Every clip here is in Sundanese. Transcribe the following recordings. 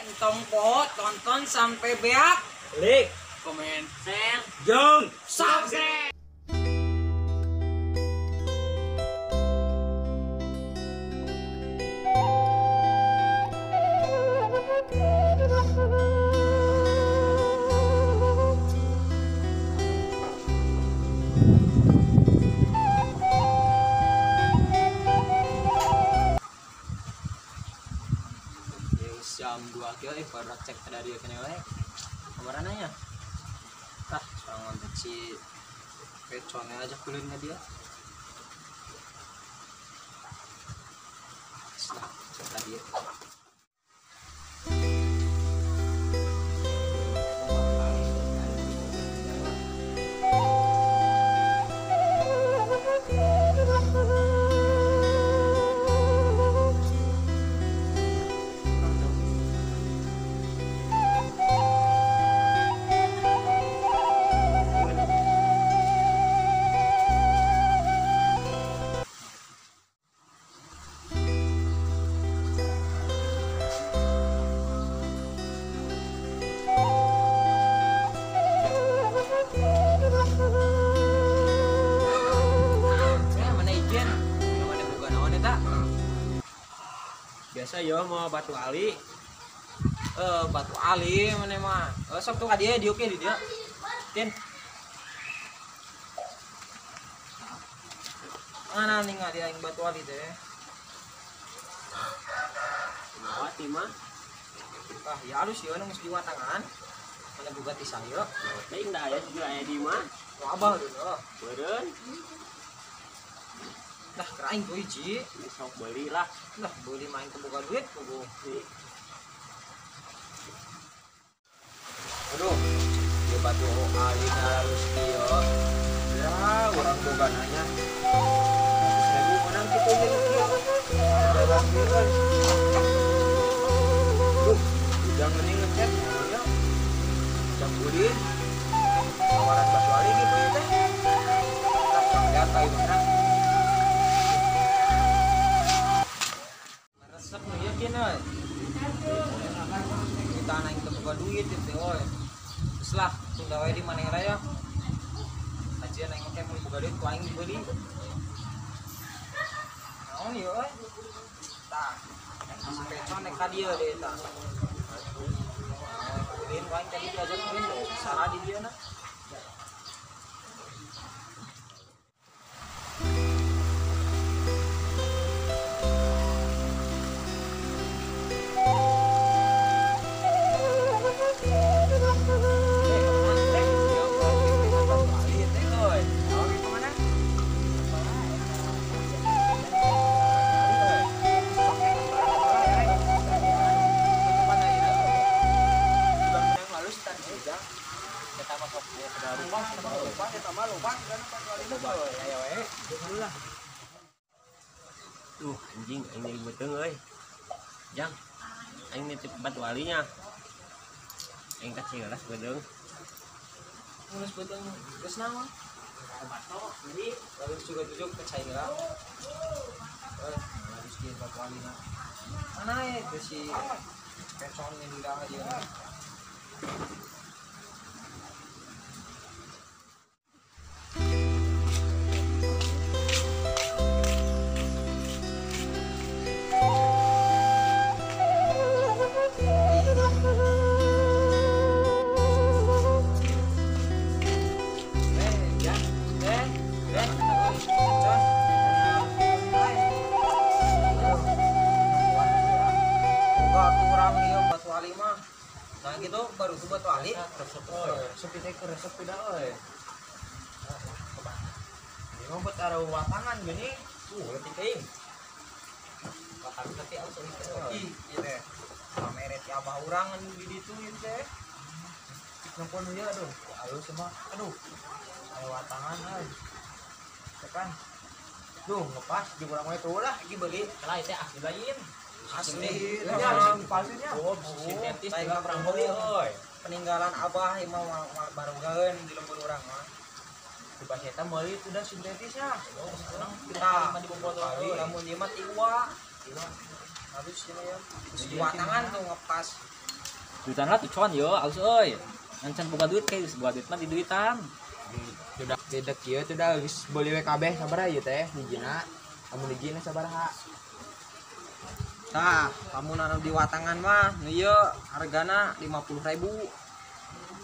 Entong poho tonton sampai beak. Like, komen, share, jeung subscribe. Jam 2 kilo baru cek ada dia kene wae. Kamarana nya? Tah, soal ngontak si pecone aja kulitnya dia. Setelah cek tadi. Biasa yo mau batu ali. Batu ali mana mah. Sok tuh ka dieu diuk di dieu. Tin. Mana ningali aing batu ali teh? Kumaha ti mah? Ah, ya alus ieu nu geus diwatangan. Mana boga ti sayo? Teuing da aya juga aya di mah. Wabah dulu. Beureun. Lah keraing tuh hiji, sok beli lah. Lah beli main kebuka duit kudu. Aduh, dia batu ali halus kieu. Ya, urang boga nanya. 100.000 menang kitu ieu kieu. Duh, ujang geuning ngechat ya. Ujang ulin. Tawaran batu ali gitu ya teh. Lah data ieu mah. Resep nu ieu kieu euy. Kita aing teu boga duit teh euy. Geus lah, tunda wae di maneh raya. Ajian aing make mun boga duit ku aing dibeli. Naon ieu euy? Tah, si pecon nek ka dieu deui tah. Ulin ku aing tadi diajak ulin salah di dieu na. Duh, anjing, aing jadi beuteung euy. Jang, aing nitip batu alinya. Aing kaceulas beuteung. Mulus beuteung geus naon? Batu, jadi lalu juga tujuk kecai heula. Harus kieu batu alina. Mana itu si pecon yang di dia. Nah gitu baru tuh batu ali. Resep euy. Resep teh resep kuda euy. Ini mah buat taruh watangan gini. Leutik teuing. Watang teh alus euy. Ih, ieu teh. Pamere ti abah urang di ditu ieu teh. Cik nempon ieu aduh, alus mah. Aduh. Aya watangan euy. Tekan. Duh, ngepas di urang we tuh lah. Iki beuli lah teh asli lain. Asli, ya, palsunya. Oh, sintetis juga kurang beli euy. Peninggalan abah ieu mah barugaeun di lembur urang mah. Di pas eta meuli udah sintetis ya. Kita mah dibobotol euy. Lamun ieu mah tiwa. Tiwa. Habis ini ya. Watangan tuh ngepas. Duitan lah tuh con yo, alus euy. Ngan can boga duit kayak boga duit mah di duitan. Sudah beda kieu tuh dah geus beuli we kabeh sabaraha ieu teh hijina. Lamun hijina sabaraha? Tah, lamun anu di watangan mah nu ieu hargana 50.000.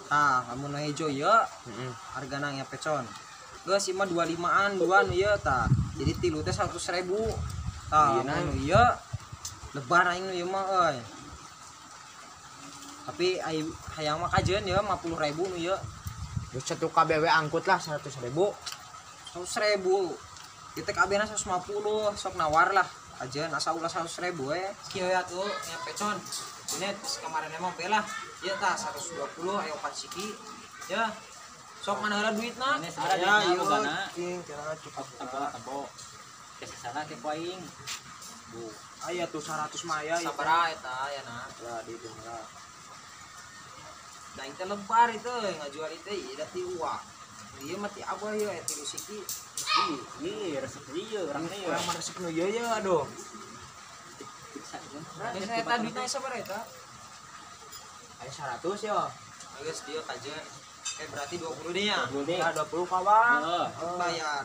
Tah, lamun nu hejo ieu hargana nya pecon. Geus ieu mah 25-an dua nu ieu tah. Jadi tilu teh 100.000. Tah, lamun nu ieu lebar aing nu ieu mah euy. Tapi hayang mah kajeun ieu 50.000 nu ieu. Geus satu KBW angkut lah 100.000. 100.000. Ieu teh kabehna 150, sok nawar lah. Aja asa ulah 100.000 we. Kieu ya tuh nya pecon. Ini kemarin emang pelah. Ieu tah 120 ayo 4 siki. Ya. Sok mana heula duitna? Ya ieu bogana. Cing kira cukup tempo. Ke sana ke ku aing. Bu. Aya tuh 100 mah aya. Sabaraha eta ayana? Lah di dieu lah. Da aing teh lebar itu ngajual itu ieu da ti uang. Ieu mah ti abah ieu tilu siki. Ih, resep ieu urang teh. Urang mah resep nu ieu ye aduh. Geus eta duitna sabaraha eta? Aya 100 yo. Geus dieu kajeun. Berarti 20 deh ya. Ya 20 kawan. Bayar.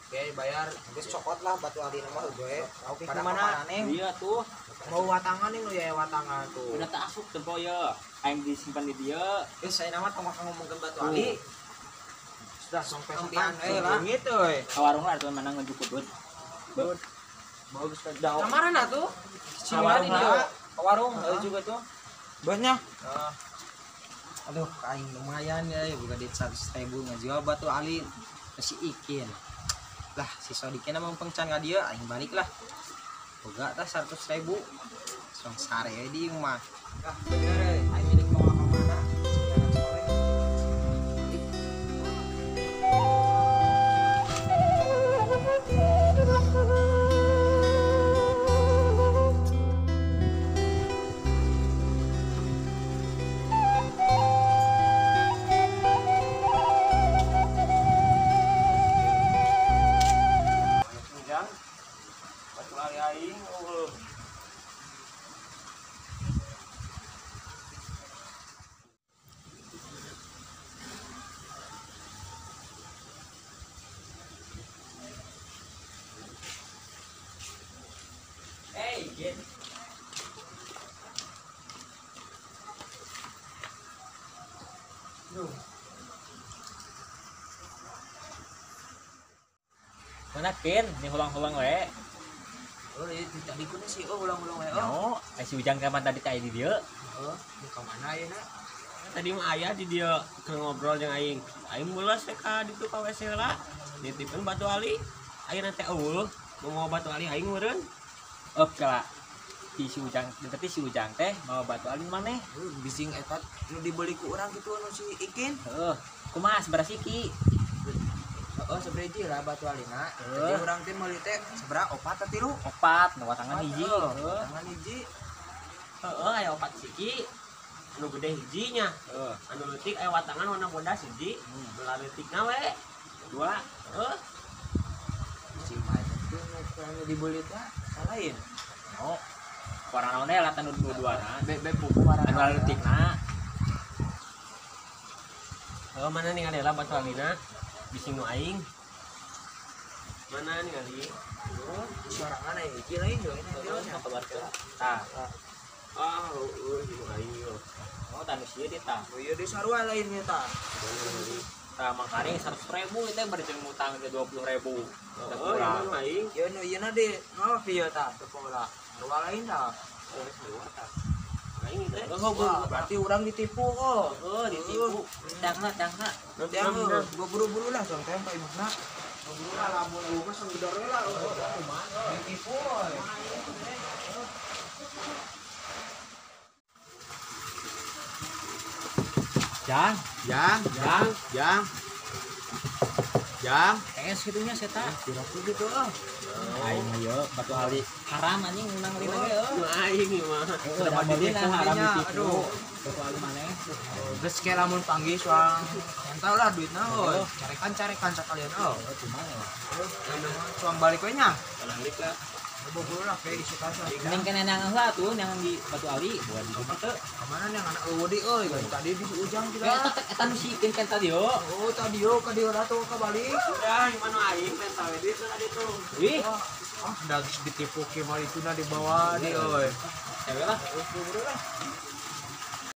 Oke, bayar. Geus cokot lah batu ali mah heuh. Oke, kumaha? Iya tuh. Mau watangan nih nu ya watangan tuh. Udah tak asup tempo ye. Aing disimpan di dieu. Geus saya nama tong ngomongkeun batu ali. Sudah sampai sampean we lah. Gitu euy. Ka warung lah atuh mana ngejukut duit. Bagus kan jauh. Kamarana tuh? Cicilan ini dia. Ka warung heuh juga tuh. Banyak. Aduh, aing lumayan ya boga duit 100.000 ngajual batu ali si Ikin. Lah, si Sodikin mah pengcan ka dieu aing balik lah. Boga tah 100.000. Song sare di mah. Lah, bener euy, aing milik bawa ka mana? Mana kin, ini hulang-hulang we. Oh, iya tadi ku sih oh hulang-hulang we. Oh, si Ujang kapan tadi teh di dieu? Heeh, di ka mana ayeuna? Tadi mah aya di dieu keur ngobrol jeung aing. Aing mulas teh ka ditu ka WC heula. Nitipkeun batu ali. Ayeuna teh eueuh, mau batu ali aing meureun. Oh, kala si Ujang, berarti si Ujang teh mau batu ali maneh. Bising eta nu dibeli ku urang kitu anu si Ikin. Heeh. Kumaha sabaraha siki? Oh, seberiji lah batu alina. Jadi urang teh meuli teh sabaraha opat atau tilu? Opat, nu watangan hiji. Heeh, watangan hiji. Heeh, aya opat siki. Anu gede hijinya. Heeh. Anu leutik aya watangan warna bodas hiji. Belah leutikna we. Dua. Heeh. Si mah teh nu dibeli teh salain. Oh. Warna naon teh latan nu dua-duana. Be pupu warna. Anu leutikna. Heeh, mana ningali lah batu alina? Bising nu aing. Mana ningali? Oh, sorangan aya hiji lain deui nya. Tah. Ah, heueuh nu aing yo. Oh, tanu sieun dia tah. Oh, ieu deui sarua lain nya tah. Tah mangkane 100.000 teh bari jeung ngutang teh 20.000. Oh, ieu nu aing. Ieu nu ieu na deui. Oh, ieu tah teu pola. Sarua lain tah. Oh, sarua tah. Aing teh. Oh, berarti urang ditipu oh. Oh, ditipu. Dangna, dangna. Yang gua buru-buru lah soang teh ka imahna. Buru lah lamun eueuh mah sok gedor we lah. Kumaha? Ditipu. Jang, jang, jang, jang. Jang, es gitunya seta. Kira-kira gitu ah. Aing mah ieu batu ali haram anjing menang lima ge eueuh. Aing ieu mah. Udah ditipu haram ditipu. Aduh. Batu ali maneh. Geus ke lamun panggih soang entah lah duitna euy. Carekan-carekan sakalian euy. Kumaha ya? Soang balik we nya. Balik lah. Boboro lah kayak isi tas. Mending kena nang heula tuh nang di Batu Ali buat di ditu. Kamana yang anak eueuh deui euy, tadi di si Ujang Eh kita. eta eta nu si Ikin kan tadi yo. Oh, tadi yo ka dieu ratu ka balik. Ya, gimana aing pengen tahu duit tadi tuh. Wih, Ah, dah geus ditipu ke mah itu na dibawa di euy. cewek lah. Boboro lah.